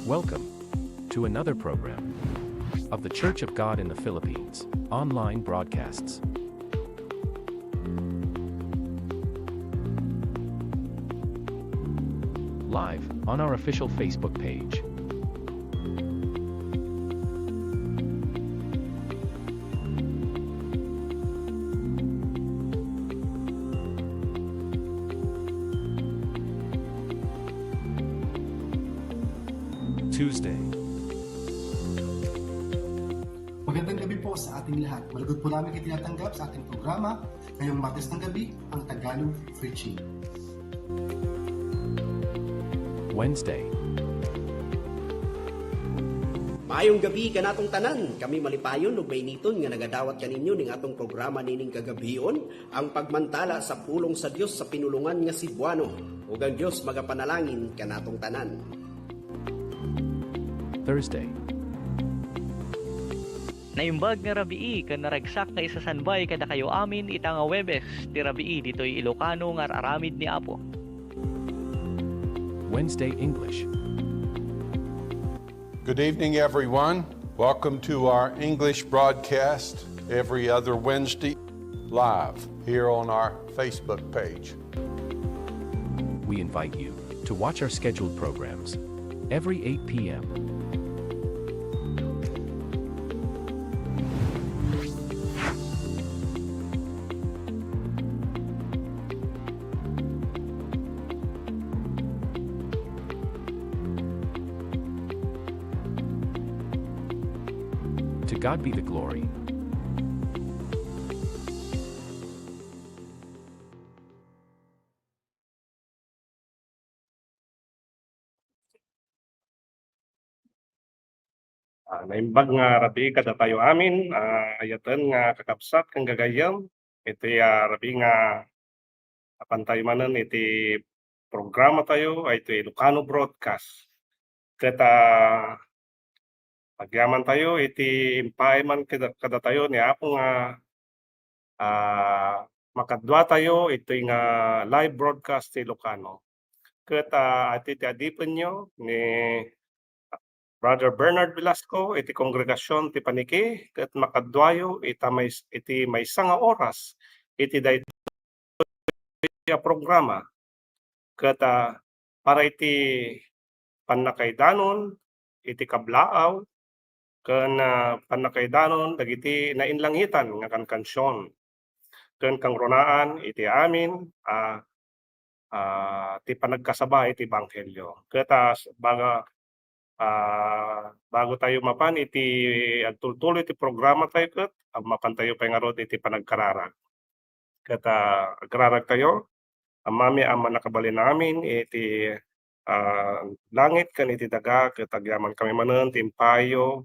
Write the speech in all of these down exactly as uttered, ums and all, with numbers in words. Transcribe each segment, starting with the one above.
Welcome to another program of The Church of God in the Philippines online broadcasts. Live on our official Facebook page. Tuesday. Magandang gabi po sa ating lahat. Malugod po namin kayo tinatanggap sa ating programa ngayong Martes ng gabi, ang Tagalog Preaching. Wednesday. Maayong gabi kanatong tanan. Kami malipayon ug mainiton nga nagadawat kaninyo ning atong programa nining kagabion, ang pagmantala sa pulong sa Dios sa pinulongan nga Cebuano. Ug ang Dios magapanalangin kanatong tanan. Thursday. Naimbag nga rabii ken naragsak nga isasanbay kadakayo amin ita nga Huwebes ti rabii ditoy Ilocano nga ar-aramid ni Apo. Wednesday English. Good evening, everyone. Welcome to our English broadcast every other Wednesday, live here on our Facebook page. We invite you to watch our scheduled programs every eight p.m. To God be the glory. Ah, naimbag nga rabii kadatayo amin, ah, ayaten nga kakabsat ken gagayyem, iti, ah, rabii nga apantayo manen iti programatayo a iti Ilocano Broadcast. Ket, ah, agyamantayo iti impaay man kada-, kadatayo ni Apo nga, ah, makaduatayo iti nga live broadcast ti Ilocano. Ket, ah, iti ti adipenyo ni Brother Bernard Velasco iti Kongregasyon ti Panique, ket makaduayo ita mais-, iti maysa nga oras iti daytoy a programa. Ket, ah, para iti pannakaidanon iti kablaaw ken, ah, pannakaidanon dagiti nainlangitan nga kankansion ken kangrunaan iti amin a, ah, ti panagkasaba iti ebanghelio. Ket, ah, baga, ah, bago tayo mapan iti agtultuloy iti programatayo ket, ah, mapantayo pay ngarud iti panagkararag. Ket, ah, agraragtayo, Amami a mannakabalin amin iti, ah, langit ken iti daga, ket agyamankami manen ti impaayyo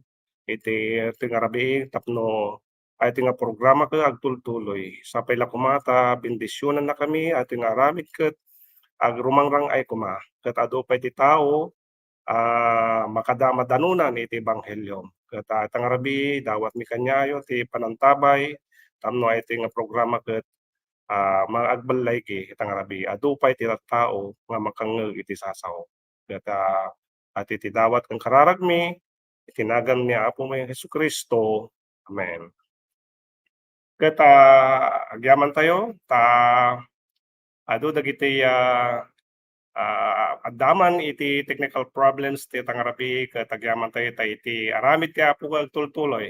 iti, iti nga rabii tapno ay ti nga programa ket agtultuloy. Sapay la koma ta bendisionannakami, ay ti nga aramid ket agrumangrang-ay koma. Ket adu pay ti tao a makadamadanunan iti ebanghelio. Ket, ah, ita nga rabii, dawatmi kaniayo ti panantabay tapno ay ti nga programa ket, ah, ma-, agballaygi ita nga rabii. Adu pay ti tattao nga makangngeg iti sasaok. Ket, ah, iti ti dawat ken kararagmi, iti nagan ni Apomi Jesu-Cristo. Amen. Ket, ah, agyamantayo, ta adu dagiti, ah, ah, adda man iti technical problems ti ita nga rabii ket agyamantayo ta iti aramid ti Apo nga agtultuloy.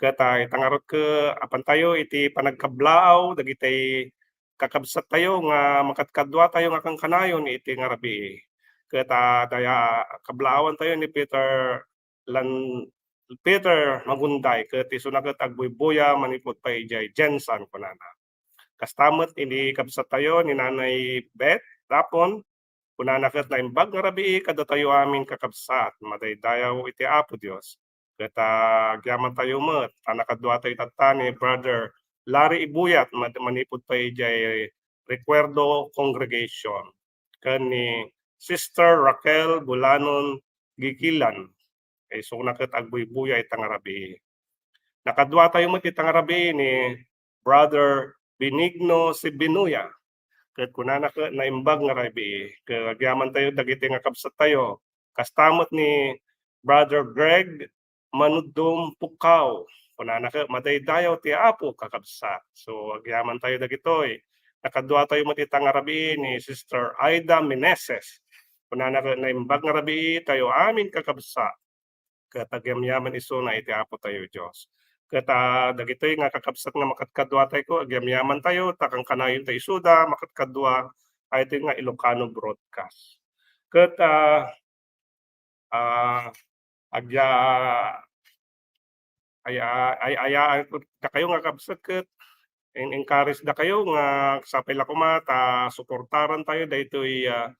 Ket, ah, ita ngarud ket apantayo iti panagkablaaw dagiti kakabsattayo nga makadkaduatayo nga kankanayon iti nga rabii. Ket, ah, daya kablaawantayo ni Peter lan-, Peter Magunday ket isuna ket agbuybuya manipud pay idiay Gensan, kunana. Kasta met idi kabsattayo ni Nanay Beth Dapon, kunana ket naimbag nga rabii kadatayo amin kakabsat, madaydayaw iti Apo Dios. Ket, ah, agyamantayo met, ta nakaduatayo tatta ni Brother Larry Ibuyat mad-, manipud pay idiay Recuerdo Congregation, ken ni Sister Raquel Bulanon Gigilan. Isuna ket agbuybuya ita nga rabii. Nakaduatayo met ita nga rabii ni Brother Benigno Sibinuya. Ket kunana ket naimbag nga rabii, ket agyamantayo dagiti nga kabsattayo, Kasta met ni Brother Greg Manuddom Pukkaw. Kunana ket, "Madaydayaw ti Apo, kakabsat." So, agyamantayo dagitoy. Nakaduatayo met ita nga rabii ni Sister Aida Meneses. Kunana ket, "Naimbag nga rabiitayo amin, kakabsat." Ket agyamyaman isuna iti Apotayo Dios. Ket, ah, dagitoy nga kakabsat nga makadkaduatayko, agyamyamantayo, ta kankanayon ta isuda, makadkadua, ay itoy nga Ilocano broadcast. Ket, ah, ah, agya-, ay-, ay-, ayaanko dakayo nga kabsat ket en-, encourage dakayo nga sapay la koma ta suportaran tayo daytoy, ah,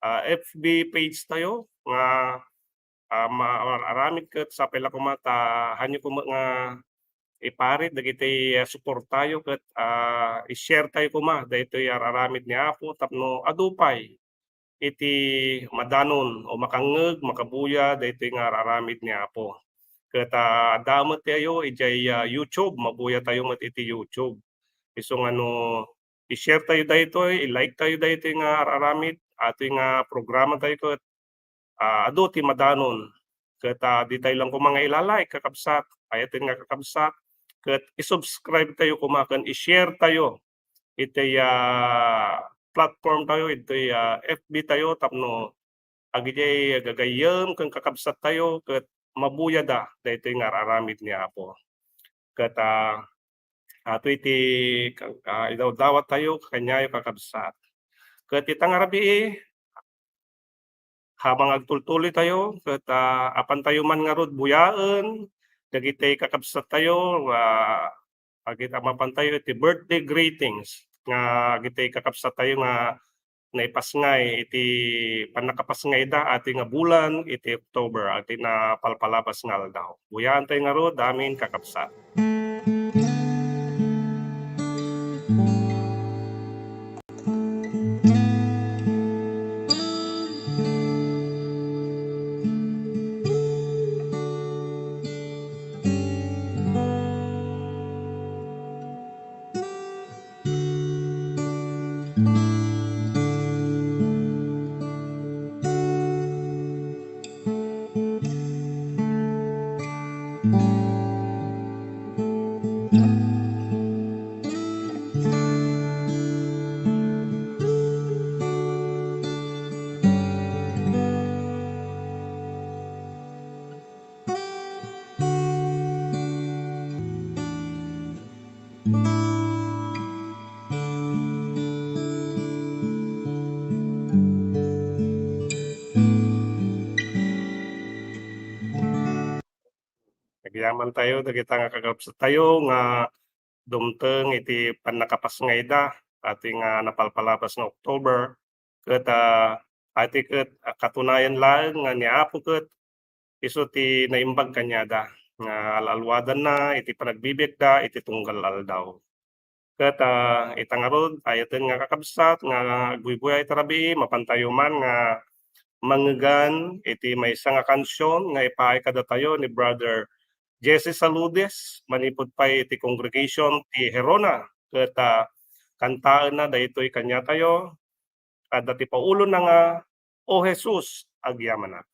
ah, F B page tayo nga, ah, ma-, aramid ket sapay la koma ta hanyo koma nga iparit dagiti, ah, suportayo ket, ah, i-share tayo koma daytoy ar-aramid ni Apo tapno adu pay iti madanon o makangngeg, makabuya daytoy nga ar-aramid ni Apo. Ket, ah, adda met tayo idiay, ah, YouTube, mabuya tayo met iti YouTube. Isu nga no i-share tayo daytoy, i-like tayo daytoy nga ar-aramid, atoy nga programa tayo ket, ah, adu ti madanon. Ket, ah, di tayo lang koma nga ila-like, kakabsat. Ayaten nga kakabsat. Ket i-subscribe tayo koma ken i-share tayo iti, ah, platform tayo, iti, ah, F B tayo tapno agidiay gagayyem ken kakabsat tayo ket mabuyada daytoy nga ar-aramid ni Apo. Ket, ah, atoy ti, ah, idawdawat tayo kaniayo, kakabsat. Ket ita nga rabii, habang agtultuloy tayo, ket, ah, apan tayo man ngarud buyaen dagiti kakabsat tayo, ah, agit-, mapan tayo iti birthday greetings nga dagiti kakabsat tayo nga naipasngay iti pannakapasngayda atoy nga bulan iti October, iti napalpalabas nga aldaw. Buyaentayo ngarud amin, kakabsat. Agyaman tayo dagita nga kakabsat tayo nga dumteng iti pannakapasngayda, ati nga napalpalabas nga October, ket, ah, ati ket, ah, katunayan laeng nga ni Apo ket isu ti naimbag kaniada nga al-alwadanna iti panagbibiagda iti tunggal aldaw. Ket, ah, ita ngarud, ayaten nga kakabsat nga agbuybuya iti rabii, mapantayo man nga mangngegan iti maysa nga kansion nga ipaay kadatayo ni Brother Jesse Saludes manipud pay iti congregation ti Gerona. Ket, ah, kantaenna daytoy kaniatayo, adda ti paulona nga, "O Jesus, agyamanak."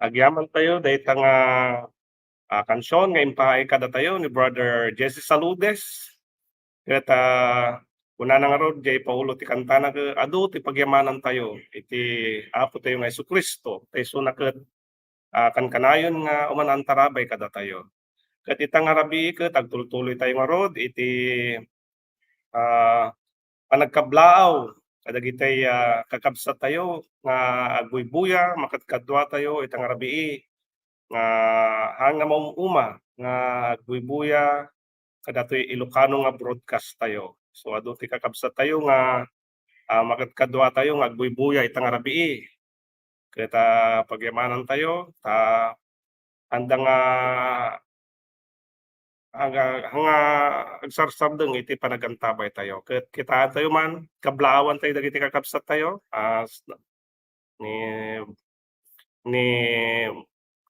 Agyamantayo dayta nga, ah, kansion nga impaay kadatayo ni Brother Jesse Saludes. Ket, ah, kunana ngarud, jay paulo ti kantana ket adu ti pagyamanantayo iti Apotayo nga Jesu-Cristo, ta isuna ket, ah, kankanayon nga umanantarabay kadatayo. Ket ita nga rabii ket agtultuloytayo ngarud iti, ah, panagkablaaw kadagiti, ah, kakabsattayo nga agbuybuya, makadkaduatayo ita nga rabii nga haan nga maum-uma nga agbuybuya kadatoy Ilocano nga broadcast tayo. So, adu ti kakabsattayo nga, ah, makadkaduatayo nga agbuybuya ita nga rabii. Ket, ah, pagyamanantayo, ta anda nga aga-, nga agsarsardeng iti panagantabaytayo. Ket kitaentayo man, kablaawantayo dagiti kakabsattayo, ah, s-, ni, ni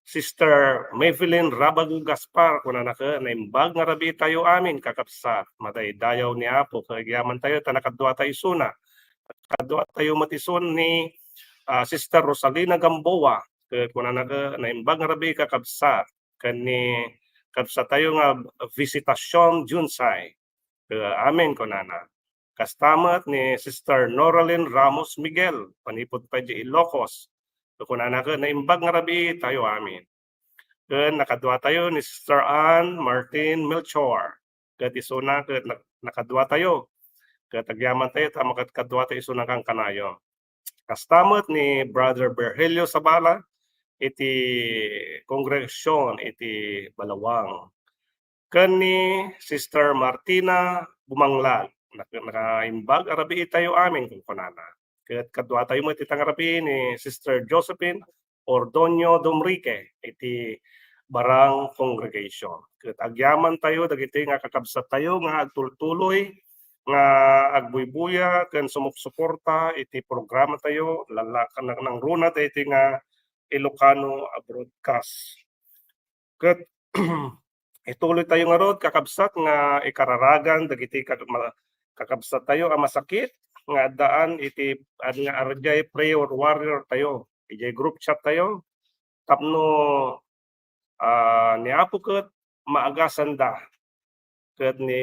Sister Maybelline Rabago Gaspar, kunana ket, "Naimbag nga rabiitayo amin, kakabsat. Madaydayaw ni Apo ket agyamantayo ta nakaduatayo isuna. Nakaduatayo met isun ni, ah, Sister Rosalina Gamboa." Ket kunana ket, "Naimbag nga rabii, kakabsat." Ken ni kabsattayo nga Visitacion Junsay. Ket, "Amen," kunana. Kasta met ni Sister Noralyn Ramos Miguel, manipud pay idiay Ilocos. Kunana ket, "Naimbag nga rabiitayo amin." Ken nakaduatayo ni Sister Ann Martin Melchor. Ket isuna ket nak-, nakaduatayo. Ket agyamantayo ta makadkaduatayo isuna kankanayon. Kasta met ni Brother Virgilio Sabala iti kongregasion iti Balawang. Ken ni Sister Martina Bumanglal, nak-, "Nakaimbag a rabiitayo amin," kunkunana. Ket kaduatayo met ita nga rabii ni Sister Josephine Ordoño Dumrique iti Barang Congregation. Ket agyamantayo dagiti nga kakabsattayo nga agtultuloy nga agbuybuya ken sumupsuporta iti programatayo, lalla-, nang-, nangruna daytoy nga Ilocano a broadcast. Ket ituloytayo ngarud, kakabsat, nga ikararagan dagiti kag-, ma-, kakabsattayo a masakit nga addaan iti, ad-, nga adda idiay prayer warrior tayo, idiay group chat tayo, tapno, ah, ni Apo ket maagasanda. Ket ni,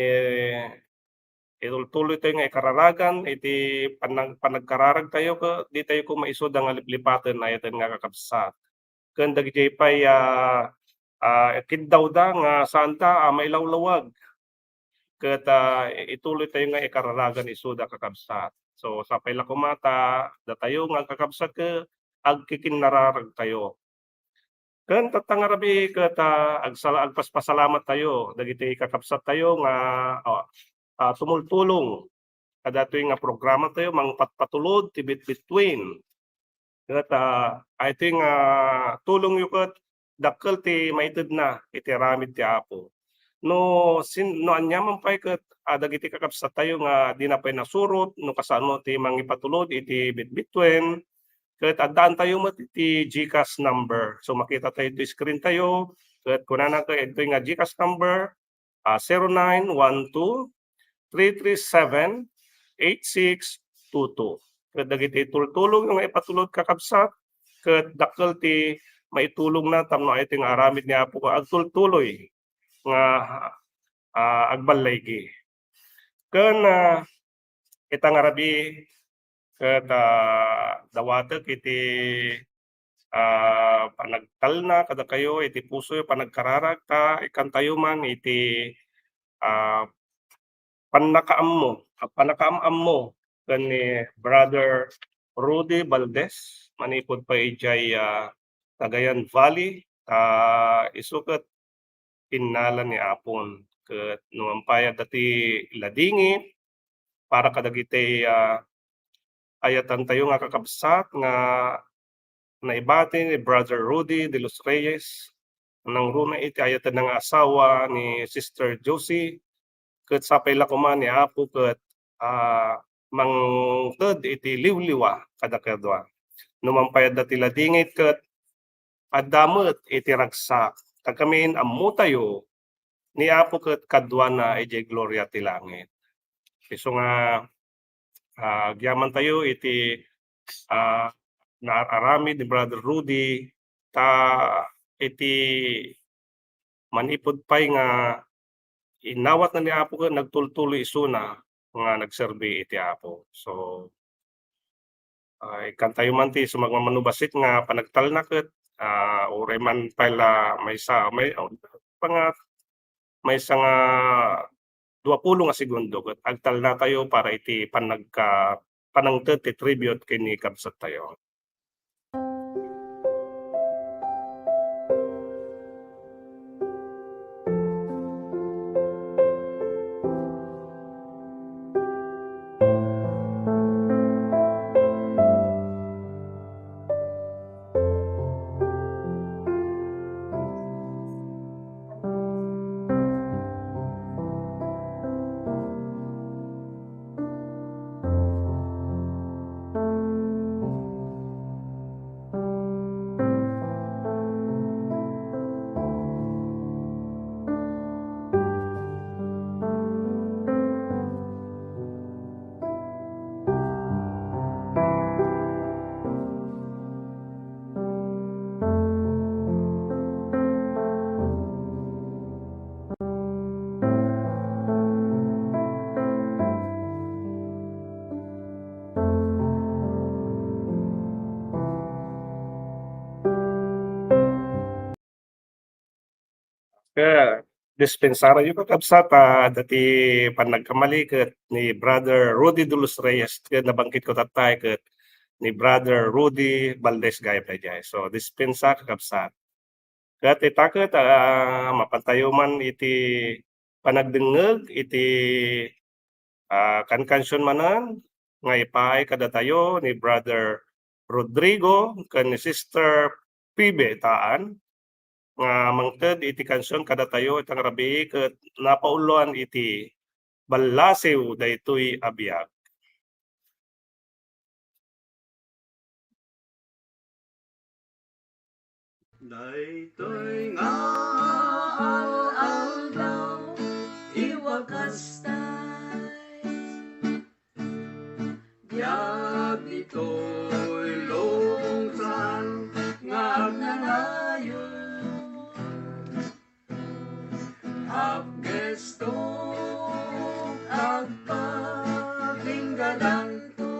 itultuloytayo nga ikararagan iti panag-, panagkararagtayo ket ditayo koma isuda nga liplipaten, ayaten nga kakabsat. Ken dagiti pay, ah, ah, kiddawda nga saanta a mailawlawag. Ket, ah, ituloytayo nga ikararagan isuda, kakabsat. So, sapay la koma ta datayo nga agkakabsat ket agkikinnararagtayo. Ken tatta nga rabii ket, ah, agsala-, agpaspasalamat tayo dagiti kakabsat tayo nga, ah, ah, tumultulong kadatoy nga programa tayo, mangpatpatulod ti Bitbituin. Ket, ah, aytoy nga tulongyo ket dakkel ti maitedna iti aramid ti Apo. No sin-, no aniaman pay ket, ah, dagiti kakabsat tayo nga dina pay nasurot no kasano ti mangipatulod iti Bitbituin, ket addaantayo met iti GCash number. So, makita tayo iti screen tayo, ket kunana ket daytoy nga GCash number, ah, zero nine one two, three three seven, eight six two two. Ket dagiti tultulong nga ipatulod, kakabsat, ket dakkel ti maitulongna tapno aytoy nga aramid ni Apo nga agtultuloy nga, ah, agballaigi. Ken, ah, ita nga rabii ket, ah, dawatek iti, ah, panagtalna kadakayo iti pusoyo, panagkararag, ta ikkantayo man iti, ah, pannakaammo, ah, pannakaam-ammo ken ni Brother Rudy Valdez manipud pay idiay, ah, Cagayan Valley, ta isu ket pinnala ni Apon. Ket no mangpay adda ti ladingit para kadagiti, ah, ayatantayo nga kakabsat nga naibati ni Brother Rudy de los Reyes, nangruna iti ayatenna nga asawa ni Sister Josie, ket sapay la koma ni Apo ket, ah, mangted iti liwliwa kadakadua. No mangpay adda ti ladingit ket adda met iti ragsak, ta ngamin ammotayo ni Apo ket kaduana idiay gloria ti langit. Isu nga, ah, agyamantayo iti, ah, naar-aramid ni Brother Rudy, Ta iti manipud pay nga inawatna ni Apo ket nagtultuloy isuna nga nagserbi iti Apo. So, ah, ikkantayo man ti sumagmamano bassit nga panagtalna ket, ah, uray man pay la maysa, may, oh, panga-, maysa nga duapulo nga segundo ket agtalnatayo para iti panagka-, panangted ti tribute ken ni kabsattayo. Ket dispensarayo, kakabsat, ah, dati pannagkamali ket ni Brother Rudy de los Reyes ket nabangkitko tattay ket ni Brother Rudy Valdez gayam daydiay. So, dispensa, kakabsat. Ket ita ket, ah, mapantayo man iti panagdengngeg iti, ah, kankansion manen nga ipaay kadatayo ni Brother Rodrigo ken ni Sister Pibe Taan nga mangted iti kansion kadatayo ita nga rabii ket napauloan iti ballasiw daytoy a biag. Daytoy nga al-aldaw, iwakastay. Biag ditoy lungsaan nga agnanayon. Aggestok, agpatinggadanto.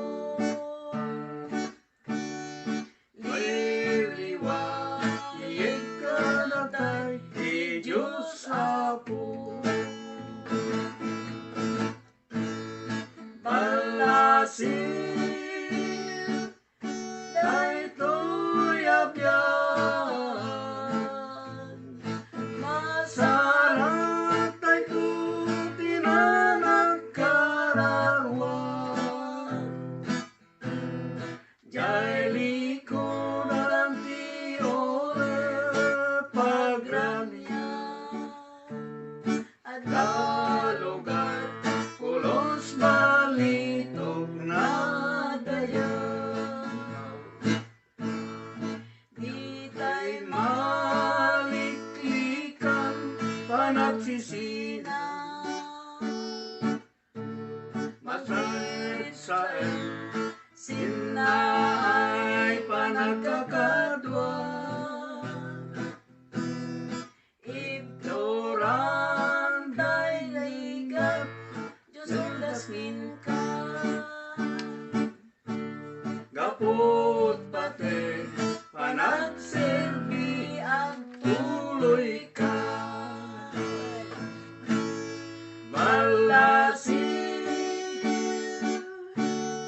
Liliwa, ikanatay ti Dios Apo. Ballasiw, daytoy a biag. Masaraktayto ti nanagkararua. Jay likudan ti Oreb agranian. Adda lugar pulos balitok nadayaw. Ditay maliklikan panagsisina. Masaen-saen, sinnaay panagkakadua. Ibturan day ligat, Dios, uldas kenka. Gapu't pati panagserbi, agtuloyka. Ballasiw,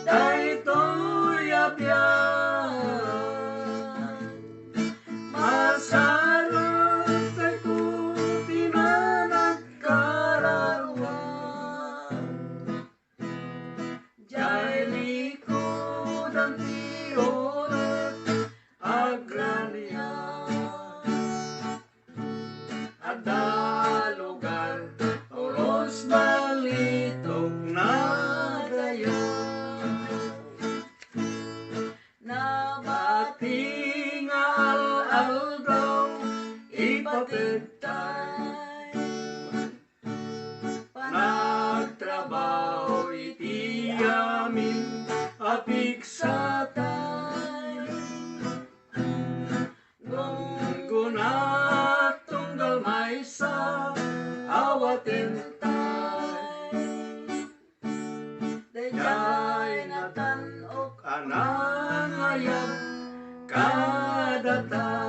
daytoy a biag. Masaraktayto ti nanagkararua. Jay likudan ti Oreb agranian. Adda lugar pulos balitok nadayaw. Nabati nga al-aldaw ipatedtay. Panagtrabaho iti amin a pigsatay. Ngem Daydiay nga tan-ok a nangayab kadatayo.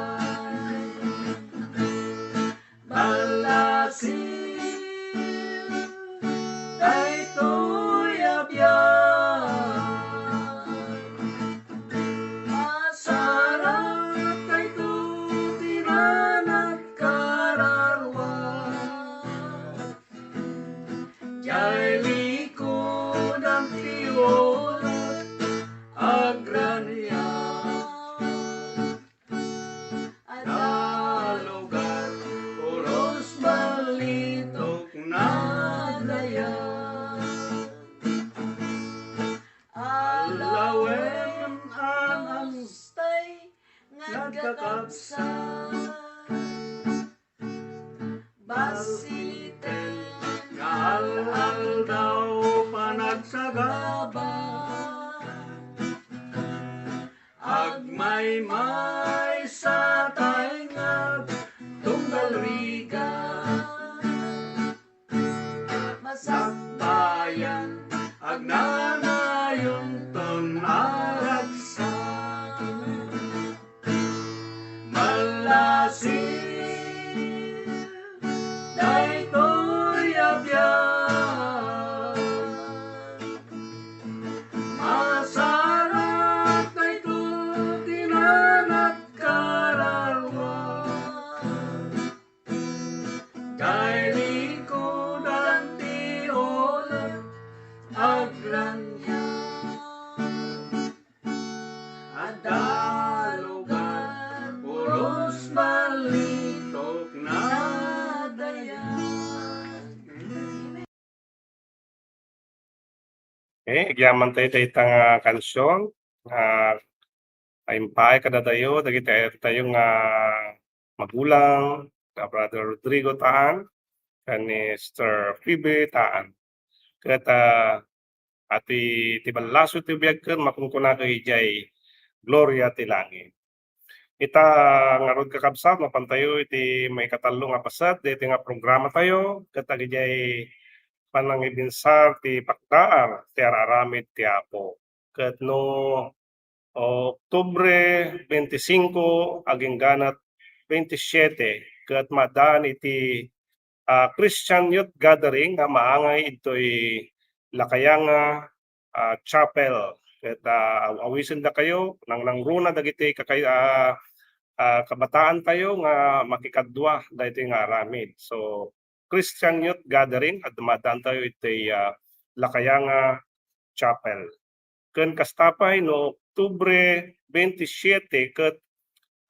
Ballasiw daytoy a biag. Masarat daytoy ti nanagkararua. Jay likudan ti ulep agraniag. Adda lugar pulos balitok nadayag. Alawen a nagkakabsat. Basiten nga al-aldaw panagsagaba. Agmaymaysa tay nga tunggal rigat. Masakbayan, agnanayon ton aragsak. Mallasiw daytoy a biag. Masarat daytoy ti nanagkararua. Jay likudan ti ulep agraniag. Adda lugar pulos balitok nadayag. Okay, agyaman tayo dayta nga kansion. Ah, impaay kadatayo, dagiti tayo nga magulang, da Brother Rodrigo Taan, ken ni Sister Phoebe Taan. Ket, ah, iti, ti ballasiw ti biag ken makunkunada idiay Gloria ti Langit. Ita ngarud, kakabsat, mapantayo iti maikatallo nga paset daytoy nga programa tayo, ket agidiay panangibinsar ti pakdaar ti ar-aramid ti Apo. Ket no Oktubre bente singko agingga ket bente siete, ket madan iti, ah, Christian Youth Gathering nga maangay idtoy Lakayanga, ah, Chapel. Ket, ah, aw-, awisendakayo, nangnangruna dagiti kakay-, ah, ah, kabataantayo nga makikadua daytoy nga aramid. So, Christian Youth Gathering, adda madantayo iti, ah, Lakayanga Chapel. Ken kasta pay no Oktubre bente siete ket,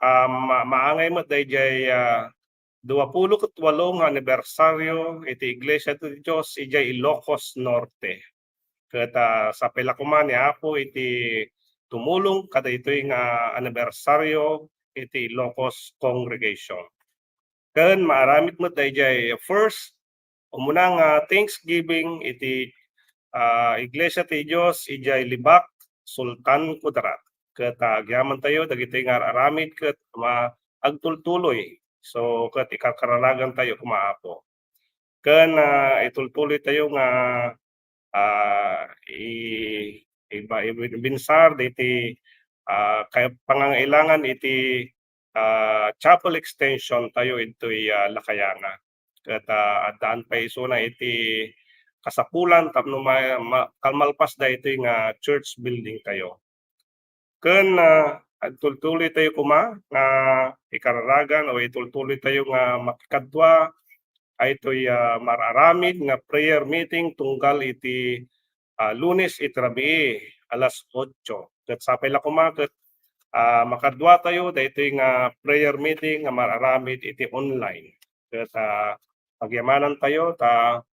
ah, ma-, maangay met daydiay, ah, duapulo ket walo nga anibersaryo iti Iglesia ti Dios idiay Ilocos Norte. Ket, ah, sapay la koma ni Apo iti tumulong kadaytoy nga anibersaryo iti Ilocos Congregation. Ken maaramid met daydiay first, umuna nga Thanksgiving iti, ah, Iglesia ti Dios idiay Lebak, Sultan Kudarat. Ket, ah, agyamantayo dagitoy nga ar-aramid ket ma-, agtultuloy. So, ket ikarkararagantayo koma, Apo. Ken, ah, itultuloytayo nga, ah, i-, iba-, ibinsar diti, ah, kay-, pangangailangan iti, ah, chapel extension tayo idtoy, ah, Lakayanga. Ket, ah, addaan pay isuna iti kasapulan tapno ma-, ma-, kalmalpas daytoy nga church building tayo. Ken, ah, agtultuloytayo koma nga ikararagan o itultuloytayo nga makikadua daytoy, ah, mar-aramid nga prayer meeting tunggal iti, ah, Lunes iti rabii, alas otso. Ket sapay la koma ket, ah, makaduatayo daytoy nga prayer meeting nga mar-aramid iti online. Ket, ah, pagyamanantayo ta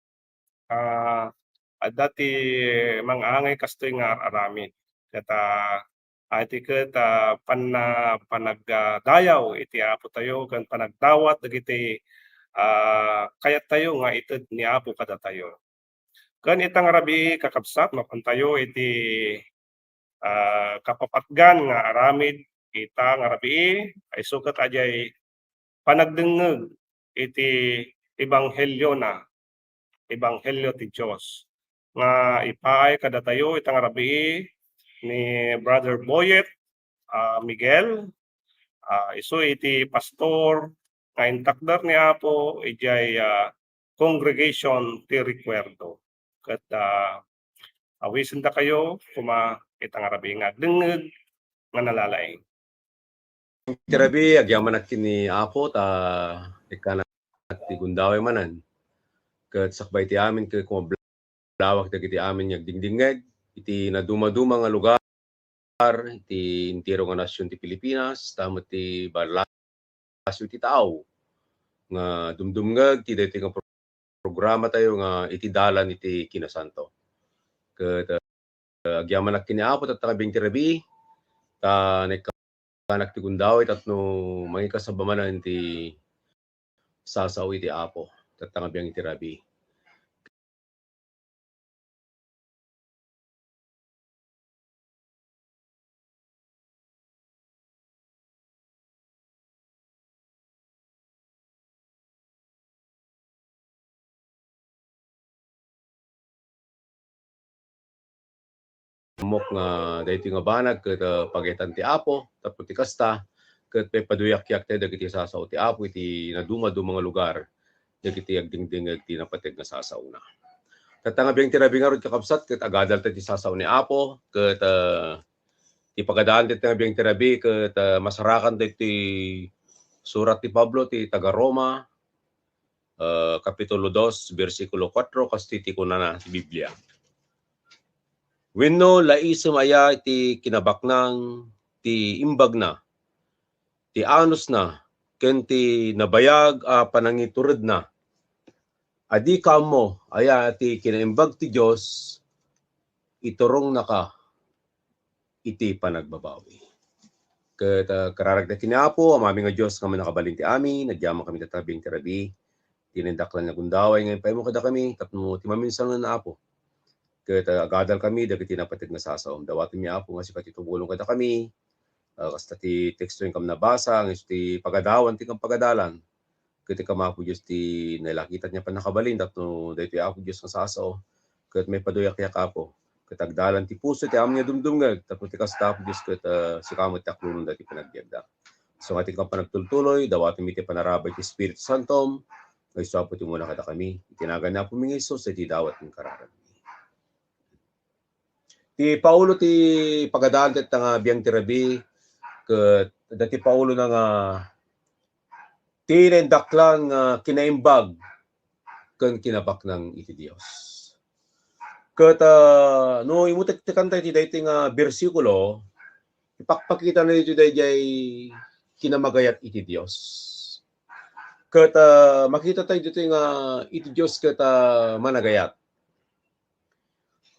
ah, adda ti mangangay kastoy nga ar-aramid. Ket, ah, iti ket, ah, panna-, panag-, ah, dayaw iti Apo tayo ken panagdawat dagiti, ah, kayat tayo nga ited ni Apo kadatayo. Ken ita nga rabii, kakabsat, mapantayo iti ah, kapapatgan nga aramid ita nga rabii, isu ket adiay panagdengngeg iti ebangheliona, ebanghelio ti Dios. nga ipaay kadatayo ita nga rabii ni Brother Boyet, ah, Miguel, ah, isu iti pastor nga intakder ni Apo idiay, ah, congregation ti Recuerdo. Ket, ah, awisendakayo koma ita nga rabii nga agdengngeg nga nalalaing. Ti rabii, agyamanak ken ni Apo, ta ikkanak ti gundaway manen. Ket sakbay ti amin ket kumablawak dagiti amin nga agdingdingngeg iti nadumaduma nga lugar, iti entero nga nasion ti Pilipinas, ta met ti barlasyo ti tao nga dumdumngeg ti daytoy nga pro-, programa tayo nga iti dalan iti kinasanto. Ket, uh, agyamanak ken ni Apo, tatta nga biang ti rabii, ta naikkanak ti gundaway tapno mangikasaba manen ti sasao iti Apo, tatta nga biang iti rabii. Ammok nga daytoy nga banag ket, ah, pagayatan ti Apo, tapno ti kasta, ket paipaduyakyaktayo dagiti sasao ti Apo iti nadumaduma nga lugar, dagiti agdingdingngeg ti napateg nga sasaona. Tatta nga biang ti rabii ngarud, kakabsat, ket agadaltayo ti sasao ni Apo, ket, ah, ti pagadaan tatta nga biang ti rabii, ket, ah, masarakan daytoy surat ti Pablo, ti taga-Roma, ah, Kapitulo dos, bersikulo kuatro, kastoy ti kunana ti Biblia. Wenno laisem aya ti kinabaknang ti imbagna, ti anusna, ken ti nabayag a panangituredna? Adika ammo aya ti kinaimbag ti Dios? Iturongnaka iti panagbabawi. Ket, ah, kararagda ken ni Apo, Amami nga Dios nga mannakabalin ti amin, agyamankami tatta nga biang ti rabii, ti naindaklan nga gundaway nga impaaymo kadakami, tapno ti maminsan nga, Apo. Ket, ah, agadalkami dagiti napateg nga sasaom. Dawatenmi, Apo, nga sika ti tumulong kadakami. Ah, kasta ti teksto nga inkam nabasa, nga isu ti pagadawan ti inkam pagadalan. Ket inkam, Apo Dios, ti nalakitan nga pannakabalin tapno daytoy, Apo Dios, nga sasao ket maipaduyakyak, Apo. Ket agdalan ti puso ti amin nga dumdumngeg tapno ti kasta, Apo Dios, ket, ah, sika met ti aklonen dagiti panagbiagda. Isu nga ti inkam panagtultuloy, dawatenmi ti panarabay ti Espiritu Santom, nga isu, Apo, ti umuna kadakami. Iti nagan ni Apomi nga Jesus, iti dawat nga kararagmi. Ti Paolo ti pagadaan tatta nga biang ti rabii, ket adda ti Paolona nga ti naindaklan nga kinaimbag ken kinabaknang iti Dios. Ket, ah, no imutektekantayo iti daytoy nga bersikulo, ipakpakitana ditoy daydiay kinamagayat iti Dios. Ket, ah, makitatayo ditoy nga iti Dios ket, ah, managayat.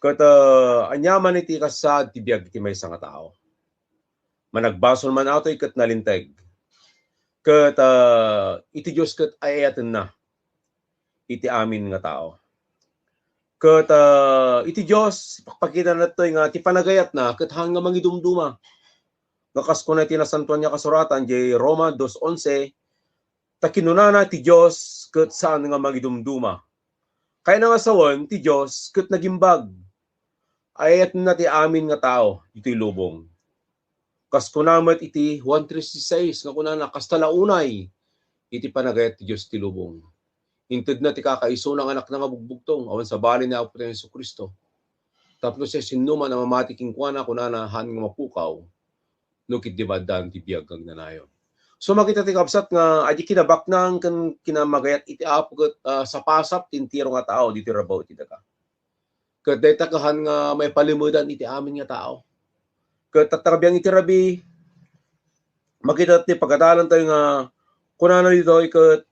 Ket, ah, aniaman iti kasaad ti biag ti maysa nga tao. Managbasol man atoy ket nalinteg. Ket, ah, iti Dios ket ay-ayatenna iti amin nga tao. Ket, ah, iti Dios, ipakpakitana ditoy nga ti panagayatna ket haan nga mangidumduma. Nga kas kuna iti Nasantoan nga Kasuratan, diay Roma dos onse, ta kinunana ti Dios ket saan nga mangidumduma. Kayatna nga sawen, ti Dios ket nagimbag. Ay-ayatenna ti amin nga tao ditoy lubong. Kas kuna met iti Juan tres dieciséis nga kunana, kasta la unay iti panagayat ti Dios ti lubong. Intedna ti kakaisuna nga Anakna nga bugbugtong, awan sabali ni Apo tayo Jesu-Cristo. Tapno siasinoman a mamati kenkuana, kunana, haan nga mapukaw, no ketdi maaddaan ti biag nga agnanayon. So, makita ti kabsat nga adi kinabaknang ken kinamagayat iti Apo ket, ah, sapasap ti entero nga tao ditoy rabaw iti daga. Ket dayta ket haan nga maipalimedan iti amin nga tao. Ket tatta nga biang iti rabii, makita ti pagadalantayo nga kunana ditoy ket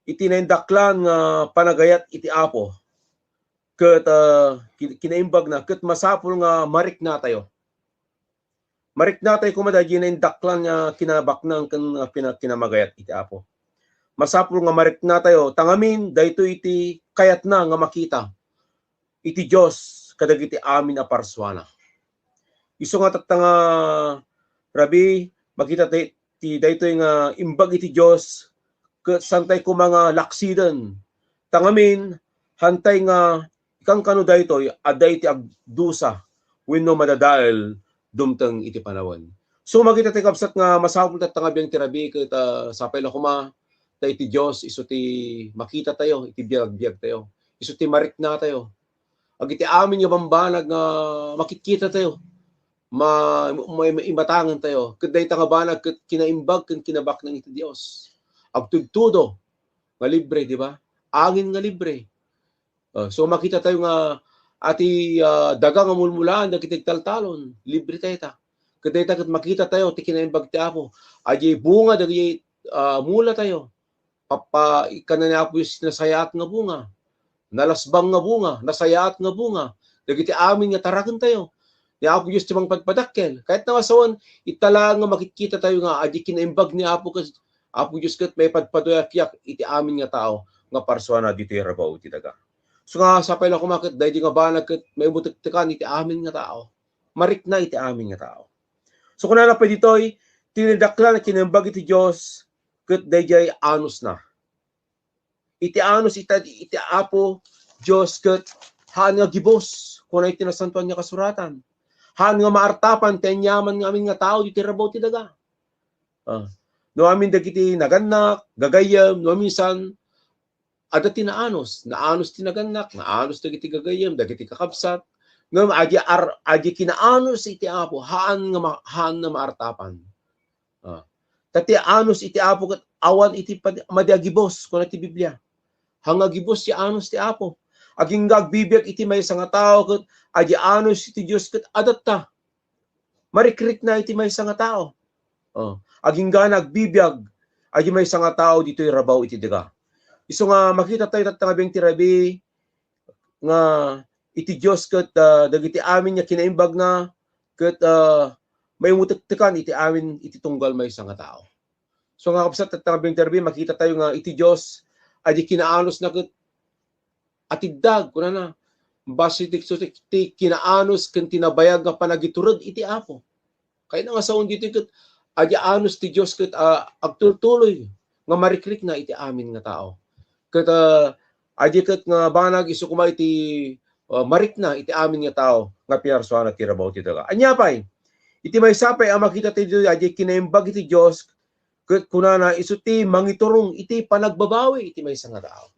iti naindaklan nga panagayat iti Apo. Ket, ah, ki-, kinaimbagna, ket masapul nga mariknatayo. Mariknatayo koma daydi naindaklan nga kinabaknang ken nga pina-, kinamagayat iti Apo. Masapul nga mariknatayo, ta ngamin, daytoy iti kayatna nga makita iti Dios kadagiti amin a parsuana. Isu nga tatta nga rabii, makita ti, ti daytoy nga imbag iti Dios, ket saantay koma nga laksiden. Ta ngamin, haantay nga Kankano daytoy, adda iti agdusa wenno madadael dumteng iti panawen. So, makita tayo, kabsat, nga masapul tatta nga biang ti rabii ket, ah, sapay la koma ta iti Dios isu ti makita tayo, iti biagbiag tayo, isu ti marikna tayo. Agiti amin nga bambanag nga makitkita tayo, ma-, ma-, maimatangan tayo. Ket dayta nga banag ket kinaimbag ken kinabaknang iti Dios. Agtudtudo nga libre, di ba? Angin nga libre. Ah, so makita tayo nga ati, ah, daga nga mulmulaan dagiti agtaltalon, libre tayo ta. Ket dayta ket makita tayo ti kinaimbag ti Apo. Adi bunga dagiti, ah, mula tayo. Papa-, ikana ni Apo Dios nasayaat nga bunga, nalasbang nga bunga, nasayaat nga bunga. Dagiti amin nga taraken tayo. Ni Apo Dios ti mangpadpadakkel. Kayatna nga sawen, ita laeng nga makitkita tayo nga adi kinaimbag ni Apo ket Apo Dios ket maipadpaduayak iti amin nga tao nga parsuana ditoy rabaw iti daga. So nga sapay la koma ket daydi nga banag ket maimutektekan iti amin nga tao. Marikna iti amin nga tao. So kunana pay ditoy, ti nadaklan a kinaimbag iti Dios ket daydiay anusna. Iti anus ita-, iti Apo Dios ket haan nga gibus, kuna iti Nasantoan nga Kasuratan. Haan nga maartapan ti aniaman nga amin nga tao ditoy rabaw ti daga. Ah, no amin dagiti nagannak, gagayyem, no minsan, adda ti naanus, naanus ti nagannak, naanus dagiti gagayyem, dagiti kakabsat. Ngem adi ar-, adi kinaanus iti Apo, haan nga ma-, haan nga maartapan. Ah. Ta ti anus iti Apo ket awan iti pad-, madi a gibus, kuna ti Biblia. Haan nga gibus ti anus ti Apo. Agingga agbibiag iti maysa nga tao ket adi anus iti Dios ket adatta. Marikrikna iti maysa nga tao. Oh, aginggana agbibiag adi maysa nga tao ditoy rabaw iti daga. Isu nga makita tayo tatta nga biang ti rabii nga iti Dios ket, ah, dagiti amin nga kinaimbagna ket, ah, maimutektekan iti amin iti tunggal maysa nga tao. So nga kabsat, tatta nga biang ti rabii, makita tayo nga iti Dios, adi kinaanusna ket atiddag, kunana, basi ti, ti, ti kinaanus ken ti nabayag nga panagitured iti Apo. Kayatna nga sawen ditoy ket adi anus ti Dios ket, ah, agtultuloy nga marikrikna iti amin nga tao. Ket, ah, adi ket nga banag isu koma iti, ah, marikna iti amin nga tao nga pinarsuana ti rabaw ti daga. Ania pay? Iti maysa pay a makita ti ditoy, adi kinaimbag iti Dios ket kunana, isu ti mangiturong iti panagbabawi iti maysa nga tao.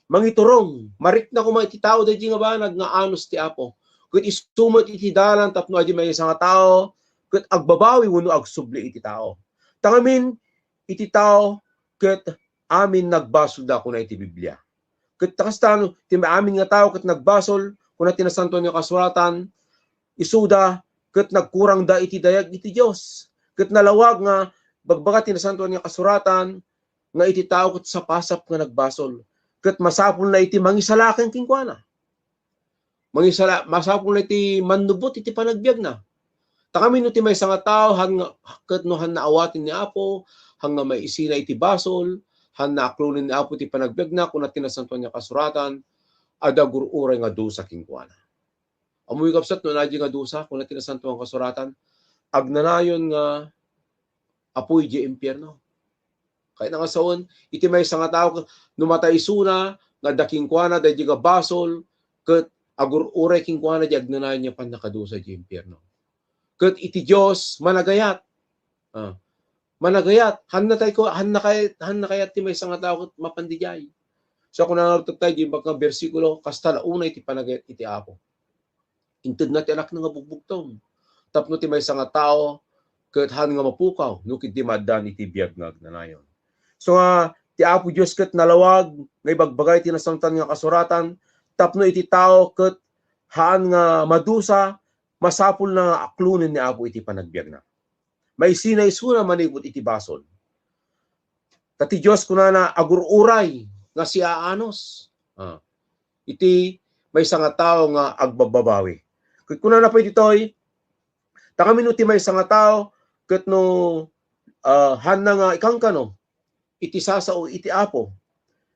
Mangiturong, marikna koma iti tao daydi nga banag nga anus ti Apo. Ket isu met iti dalan tapno adi maysa nga tao ket agbabawi wenno agsubli iti tao. Ta ngamin, iti tao ket amin nagbasolda, kuna iti Biblia. Ket ta kasta, no, ti amin nga tao ket nagbasol, kuna ti Nasantoan nga Kasuratan, isuda ket nagkurangda iti dayag iti Dios. Ket nalawag nga ibagbaga ti Nasantoan nga Kasuratan nga iti tao ket sapasap nga nagbasol, ket masapulna iti mangisalakan kenkuana. Mangisala-, masapulna iti mannubot iti panagbiagna. Ta ngamin no ti maysa nga tao, han nga, ket no han naawaten ni Apo, han nga maisina iti basol, han naaklonen ni Apo ti panagbiagna, kuna ti Nasantoan nga Kasuratan, adda gur-uray nga dusa kenkuana. Ammoyo, kabsat, no ania nga dusa, kuna ti Nasantoan nga Kasuratan, agnanayon nga apuy idiay impierno. Kayatna nga sawen, iti maysa nga tao, no matay isuna, nga adda kenkuana daydi nga basol, ket agur-uray kenkuana di agnanayon nga pannakadusa idiay impierno. Ket iti Dios, managayat. Ah, managayat. Hanna tay ko, hanna kay-, hanna kayat ti maysa nga tao ket mapan didiay. So, kunana ngarud tayo, di ba, nga bersikulo, kasta la unay ti panagayat iti Apo. Intedna ti Anakna nga bugbugtong tapno ti maysa nga tao ket haan nga mapukaw no ketdi maaddaan iti biag nga agnanayon. So nga, ti Apo Dios ket nalawag nga ibagbaga iti Nasantoan nga Kasuratan tapno iti tao ket haan nga madusa, masapulna nga aklonen ni Apo iti panagbiagna. Maisina isuna manipud iti basol. Ta ti Dios, kunana, agur-uray nga siaanus. Ah, iti maysa nga tao nga agbabbabawi. Ket kunana pay ditoy, ta ngamin no ti maysa nga tao, ket no, ah, hanna nga ikankano, iti sasao iti Apo.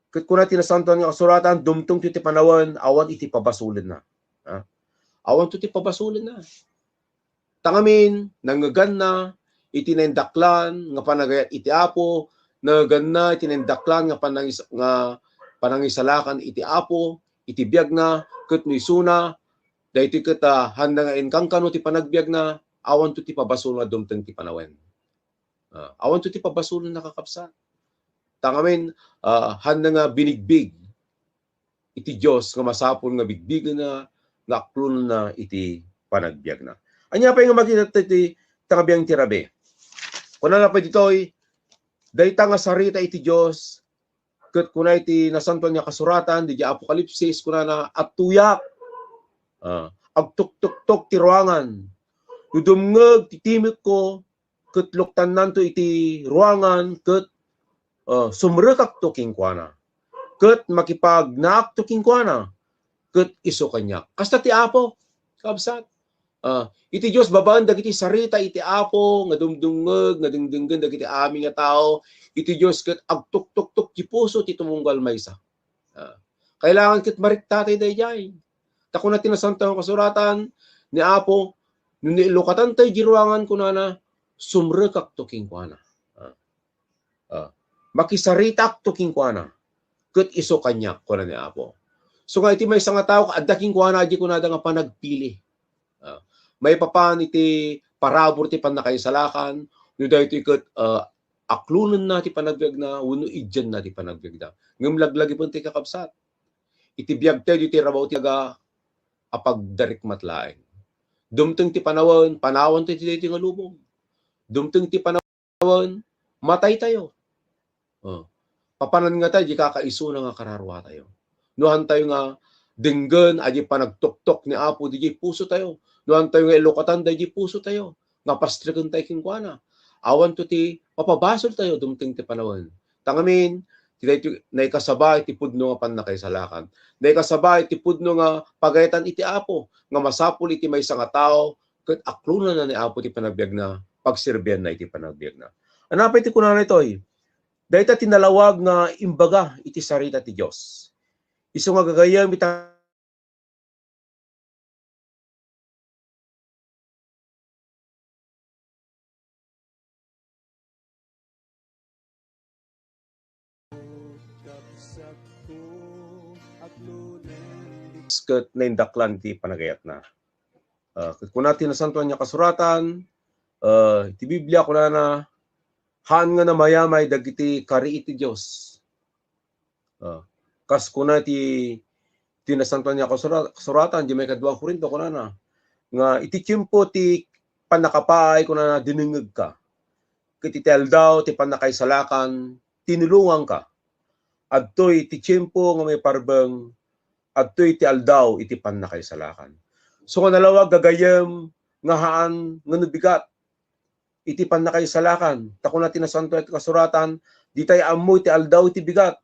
Ket kuna ti Nasantoan nga Kasuratan, dumtengto ti panawen, awan iti pabasolenna. Ah, awanto ti pabasolenna. Ta ngamin, nangngeganna iti naindaklan nga panagayat iti Apo, nangngeganna iti naindaklan nga panangis-, nga panangisalakan iti Apo, iti biagna, ket no isuna, daytoy ket, ah, haanda nga inkankano ti panagbiagna, awanto ti pabasol nga dumteng ti panawen. Ah, awanto ti pabasol nga kakabsat. Ta ngamin, ah, haanda nga binigbig iti Dios nga masapul nga bigbigenna nga aklonenna iti panagbiagna. Ania pay nga makita ti, ti tangabiang ti rabii? Kunana pay ditoy, dayta nga sarita iti Dios, ket kuna iti Nasantoan nga Kasuratan, didiay Apokalipsis, kunana, "Adtoyak. Ah, agtuktoktok ti ruangan. No dumngeg ti timekko, ket luktannanto iti ruangan, ket, ah, sumrekakto kenkuana. Ket makipagnaakto kenkuana, ket isu kaniak." Kasta ti Apo, kabsat. Ah, iti Dios, babaen dagiti sarita iti Apo nga dumdumngeg, nga dengdenggen dagiti amin nga tao, iti Dios ket agtuktoktok ti puso ti tumunggal maysa. Ah, kailangan ket mariktatay daydiay. Ta kuna ti Nasantoan nga Kasuratan ni Apo, "No nailukatantay di ruangan," kunana, "sumrekakto kenkuana." Ah. Ah, "Makisaritakto kenkuana, ket isu kaniak," kuna ni Apo. So nga iti maysa nga tao, adda kenkuana, adi kunada nga panagpili. Ah, maipapan iti parabur ti pannakaisalakan, no daytoy ket, ah, aklonenna ti panagbiagna, wenno idianna ti panagbiagna. Ngem laglagipen ti kakabsat. Iti biagtayo, iti rabaw ti aga, apagdarikmat laeng. Dumteng ti panawen, panawantayo iti daytoy nga lubong. Dumteng ti panawen, mataytayo. Oh. Papanan nga tayo, di kakaisuna nga kararuatayo. No haantayo nga denggen, adi panagtuktok ni Apo, didiay pusotayo. No haantayo nga ilukatan, didiay pusotayo. Nga pastrekentayo kenkuana. Awanto ti mapabasoltayo, dumteng ti panawen. Ta ngamin, ti daytoy naikasaba iti pudno nga pannakaisalakan. Naikasaba iti pudno nga pagayatan iti Apo, nga masapul iti maysa nga tao, ket aklonenna ni Apo ti panagbiagna, pagserbianna iti panagbiagna. Ania pay ti kunana itoy? Dayta ti nalawag nga imbaga iti sarita ti Dios. Isu nga gagayyem ita ket naindaklan ti panagayatna. Ah, ket kuna ti Nasantoan nga Kasuratan, ah, ti Biblia kunana, "Haan nga namayamay dagiti kari iti Dios." Ah, kas kuna ti, ti Nasantoan nga Kasura-, Kasuratan, diay maikadua Corinto, kunana, nga iti tiempo ti pannakapaay, kunana, dinengngegka. Ket iti aldaw ti pannakaisalakan, tinulonganka. Adtoy ti tiempo nga maiparbeng, adtoy ti aldaw iti pannakaisalakan. So nga nalawag gagayyem nga haan nga no bigat iti pannakaisalakan. Ta kuna ti Nasantoan nga Kasuratan, "Ditay ammo iti aldaw iti bigat."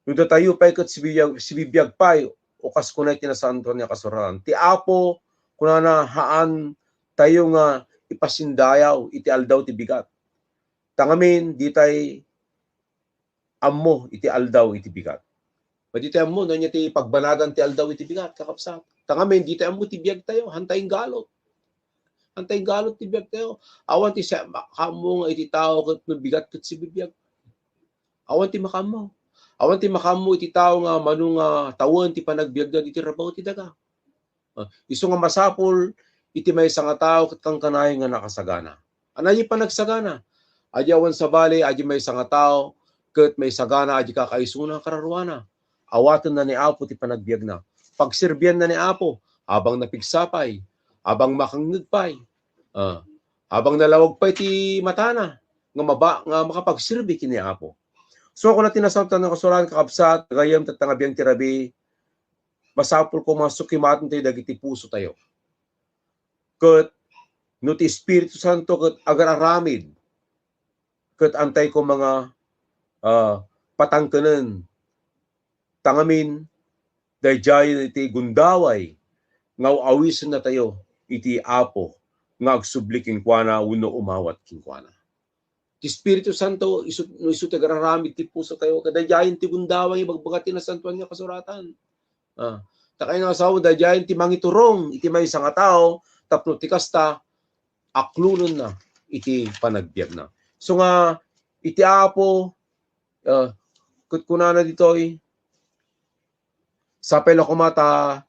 No datayo pay ket sibibiag, sibibiag pay, o kas kuna iti Nasantoan nga Kasuratan, "Ti Apo," kunana, "haantayo nga ipasindayaw iti aldaw ti bigat." Ta ngamin, ditay ammo iti aldaw iti bigat. Pwede tayo ammo, no, ania ti pagbanagan ti aldaw iti bigat, kakabsat. Ta ngamin, di tayo ammo ti biag tayo, haantayo inggalot. Haantayo inggalot ti biag tayo. Awan ti sa-, makaammo nga iti tao ket no bigat ket sibibiag. Awan ti makaammo. Awan ti makaammo iti tao nga mano nga tawen ti panagbiagda iti rabaw ti daga. Ah, isu nga masapul iti maysa nga tao ket kankanayon nga nakasagana. Ania ti panagsagana? Adi awan sabali, adi maysa nga tao ket maisagana adi kakaisuna kararuana. Awatenna ni Apo ti panagbiagna. Pagserbianna ni Apo, abang napigsa pay, abang makangngeg pay, ah, abang nalawag pay ti matana nga maba-, nga makapagserbi ken ni Apo. So, kuna ti Nasantoan nga Kasuratan, kakabsat, gagayyem, tatta nga biag ti rabii, masapul koma sukimaten tayo dagiti puso tayo. Ket no ti Espiritu Santo ket agar-aramid, ket antay koma nga, ah, patangkenen. Ta ngamin, daydiayen iti gundaway nga aw-awisenna tayo iti Apo nga agsubli kenkuana wenno umawat kenkuana. Ti Espiritu Santo, isu, no isu ti agar-aramid ti puso tayo, kadaydiayen ti gundaway nga ibagbaga ti Nasantoan nga Kasuratan. Ah, ta kayat nga sawen, daydiayen ti mangiturong iti maysa nga tao, tapno ti kasta, aklonenna iti panagbiagna. So nga, iti Apo, ah, ket kunana ditoy, Sapay la koma ta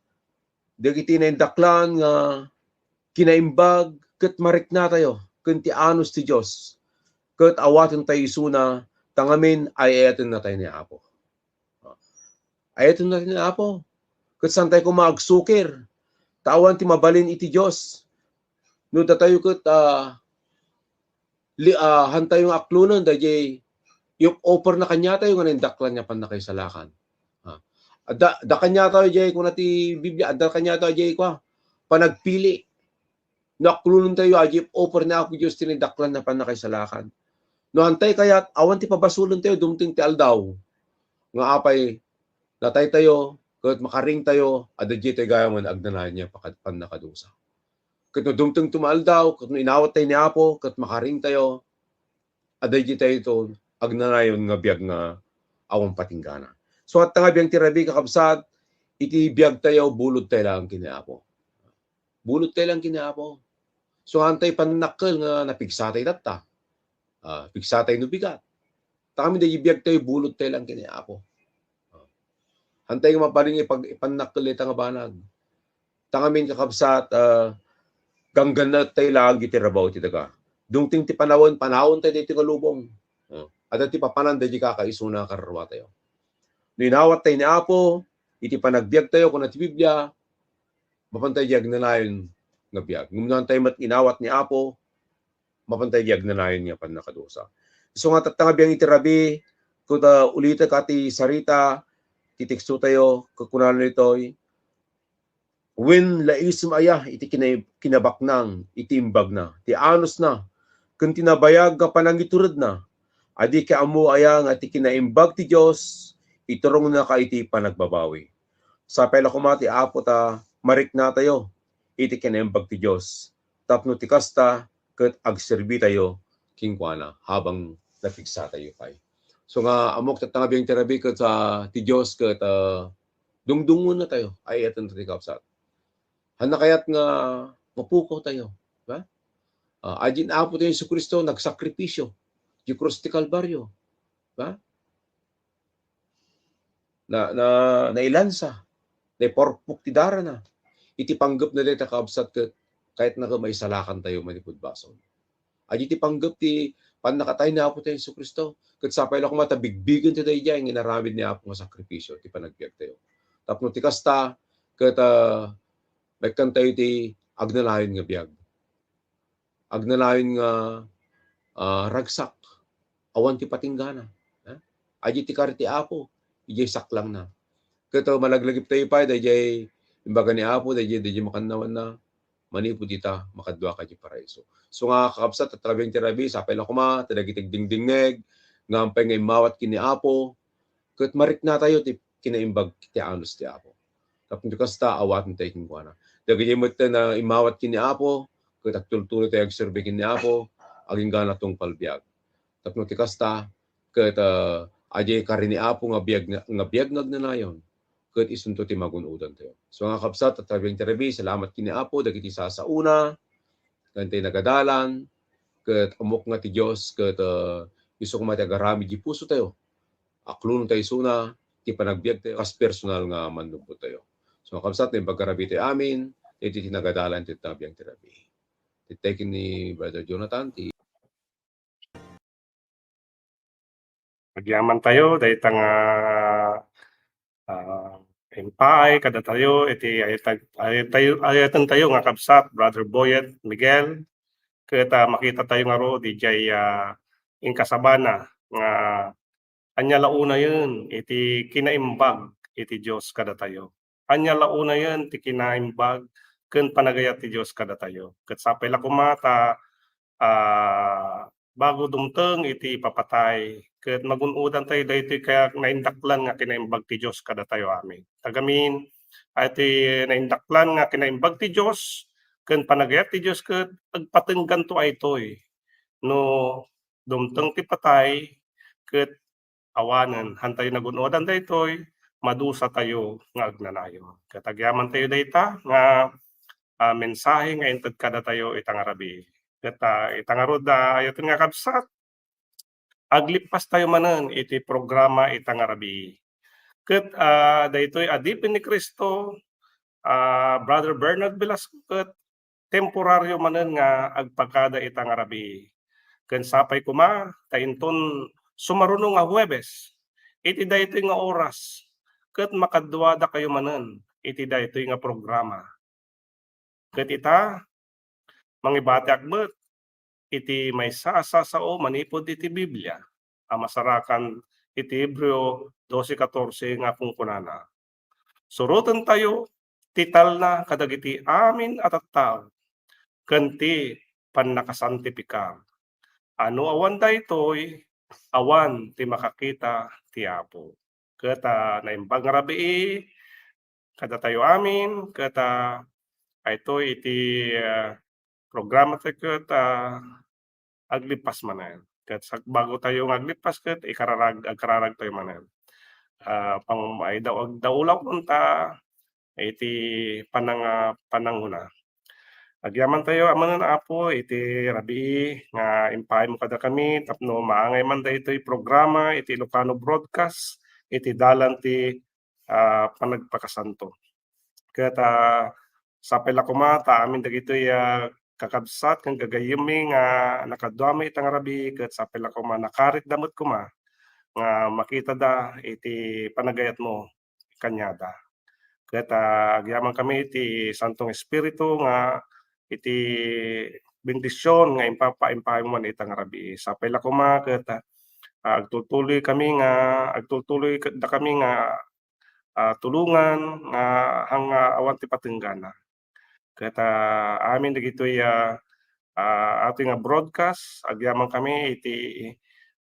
dagiti naindaklan nga kinaimbag ket mariknatayo ken ti anus ti Dios, ket awatentayo isuna ta ngamin ay-ayatennatayo ni Apo. Ayatennatayo ni Apo. Ket saantayo koma agsukir ta awan ti mabalin iti Dios. No datayo ket, ah, li-, ah, hantayo nga aklonen daydiay i-offerna kaniatayo nga naindaklan nga pannakaisalakan. Ah, adda, adda kaniatayo diay, kuna ti Biblia, adda kaniatayo diay kua, panagpili. No aklonentayo, adi i-offer ni Apo Dios ti naindaklan nga pannakaisalakan. No hantay kayat, awan ti pabasolentayo, dumteng ti aldaw nga apay nataytayo ket makaringtayo, adda diay tayo gayam nga agnanayon nga pakad-, pannakadusa. Ket no dumteng ti maaldaw, ket no inawattayo ni Apo, ket makaringtayo, adda diay tayo agnanayon nga biag nga awan patinggana. So, hatta nga biag ti rabii, kakabsat, iti biagtayo, bulodtayo laeng ken ni Apo. Bulodtayo laeng ken ni Apo. So, haantayo pannakkel nga napigsatayo tatta. Ah, pigsatayo no bigat. Ta ngamin daydiay biagtayo, bulodtayo laeng ken ni Apo. Ah. Haantayo nga mabalin ipag-, ipannakkel dayta nga banag. Ta ngamin, kakabsat, ah, ganggannaettayo laeng iti rabaw iti daga. Dumteng ti panawen, panaontayo daytoy nga lubong. Ah, adda ti papanan daydiay kakaisuna a kararwatayo. No inawattayo ni Apo iti panagbiagtayo, kuna ti Biblia, mapantayo diay agnanayon nga biag. Ngem no haantayo met inawat ni Apo, mapantayo diay agnanayon nga pannakadusa. Isu nga tatta nga biag iti rabii, ket, ah, ulitek ti sarita ti tekstotayo, ket kunana ditoy, "Wen laisem aya iti kina-, kinabaknang iti imbagna, ti anusna, ken ti nabayag nga panangituredna? Adika ammo aya nga ti kinaimbag ti Dios iturongnaka iti panagbabawi?" Sapay la koma ti Apo ta mariknatayo iti kinaimbag ti Dios, tapno ti kasta, ket agserbitayo kenkuana habang napigsatayo pay. So nga, ammok tatta nga biag ti rabii ket sa ti Dios ket, ah, dungdungngonnatayo, ay-ayaten ti kabsat. Hanna kayat nga mapukawtayo, ha? Ah, adin Apo tayo Jesu-Cristo nagsakripisio, di krus ti Kalbario, ha? Na, na, nailansa, naiparpuk ti darana. Iti panggepna dayta, kakabsat, ket kayatna nga maisalakantayo manipud basol. Adin ti panggep ti pannakatay ni Apo tayo Jesu-Cristo. Ket sapay la koma ta bigbigentayo daydiay nga inaramid ni Apo nga sakripisio ti panagbiagtayo. Tapno ti kasta, ket, ah, maikkantayo ti agnanayon nga biag. Agnanayon nga, ah, ragsak, awan ti patinggana. Ha? Adin ti kari ti Apo idiay saklangna. Ket, ah, malaglagiptayo pay daydiay imbaga ni Apo, daydiay, daydiay makannawanna, manipud ita, makaduaka idiay paraiso. So nga, kakabsat, tatta nga biag ti rabii, sapay la koma ta dagiti agdingdingngeg nga ampay nga immawat ken ni Apo, ket mariknatayo ti kinaimbag ti anus ti Apo. Tapno kasta, awatentayo kenkuana. Dagiti met nga immawat ken ni Apo, ket agtultuloytayo agserbi ken ni Apo, agingga tungpal biag. Tapno ti kasta, ket, ah, adiay kari ni Apo nga biag nga, nga biag nga agnanayon, ket isunto ti magun-odantayo. So nga, kabsat, tatta nga biag ti rabii, salamat ken ni Apo dagiti sasaona, ken ti nagadalan, ket ammok nga ti Dios, ket, ah, isu koma ti agaramid iti pusotayo. Aklonentayo isuna ti panagbiagtayo kas personal nga mannubbottayo. So, kakabsat, naimbag a rabitayo amin, iti ti nagadalan ti tatta nga biag ti rabii. Ti tay ken ni Brother Jonathan, ti Agyamantayo dayta nga, ah, impaay kadatayo iti ayat-, ayatayo, ayatentayo nga kabsat, Brother Boyet Miguel, ket, ah, makitatayo ngarud idiay, ah, inkasabana nga ania la unayen iti kinaimbag iti Dios kadatayo. Ania la unayen ti kinaimbag ken panagayat ti Dios kadatayo. Ket sapay la koma ta, ah, bago dumteng iti ipapatay, ket magun-odantayo daytoy kaya naindaklan nga kinaimbag ti Dios kadatayo amin. Agamin, iti naindaklan nga kinaimbag ti Dios ken panagayat ti Dios ket agpatengganto aytoy. No dumteng ti patay, ket awanen, hantayo nagun-odan daytoy, madusatayo nga agnanayon. Ket agyamantayo dayta nga, ah, mensahe nga inted kadatayo ita nga rabii. Ket, ah, ita ngarud, ah, ayaten nga kabsat, aglippastayo manen iti programa ita nga rabii. Ket, ah, daytoy adipen ni Cristo, ah, Brother Bernard Velasco, ket temporario manen nga agpakada ita nga rabii. Ken sapay koma ta inton sumaruno nga Huwebes, iti daytoy nga oras, ket makaduadakayo manen iti daytoy nga programa. Ket ita, mangibatiak met iti maysa a sasao manipud iti Biblia a masarakan iti Hebreo dose katorse nga kunkunana, "Surotentayo ti talna kadagiti amin a tattao ken ti pannakasantifikar. A no awan daytoy, awan ti makakita ti Apo." Ket, ah, naimbag nga rabii kadatayo amin, ket, ah, aytoy iti, ah, programa tayo ket, ah, aglippas manen. Ket sa-, bago tayo nga aglippas ket ikararag-, agkararag tayo manen. Ah, pang-, ay daw-, agdaulaw kunta iti panang-, ah, pananguna. Agyaman tayo, Amanen, Apo, iti rabii nga impaaymo kadakami tapno maangay man daytoy programa iti Ilocano Broadcast iti dalan ti, ah, panagpakasanto. Ket, ah, sapay la koma ta amin dagitoy, ah, kakabsat ken gagayyemmi nga nakaduami ita nga rabii ket sapay la koma nakaritda met koma nga makitada iti panagayatmo kaniada. Ket, ah, agyamankami iti Santong Espiritu nga iti bendision nga impapaimpaaymo man ita nga rabii. Sapay la koma ket, ah, agtultuloy kami nga, agtultuloy ket dakami nga, ah, tulongan nga hang nga awan ti patenggana. Ket, ah, amin dagitoy, ah, ah, atoy nga broadcast, agyamankami iti,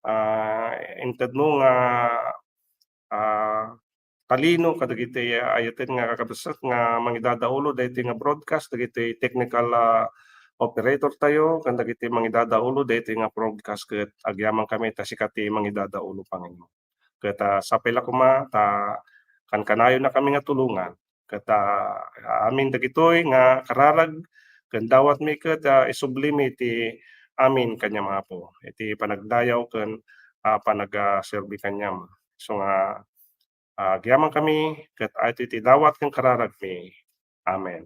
ah, intedmo nga, ah, talino kadagiti ayaten nga kakabsat nga mangidadaulo daytoy nga broadcast, dagiti technical, ah, operator tayo, ken dagiti mangidadaulo daytoy nga broadcast ket agyamankami ta sika ti mangidadaulo, Panginoon. Ket, ah, sapay la koma ta kankanayonnakami nga tulongan. Ket, ah, amin dagitoy nga kararag ken dawatmi ket, ah, isublimi ti amin kaniam, Apo, iti panagdayaw ken, ah, panagaserbi kaniam. Isu nga, ah, agyamankami ket ayto iti dawat ken kararagmi. Amen.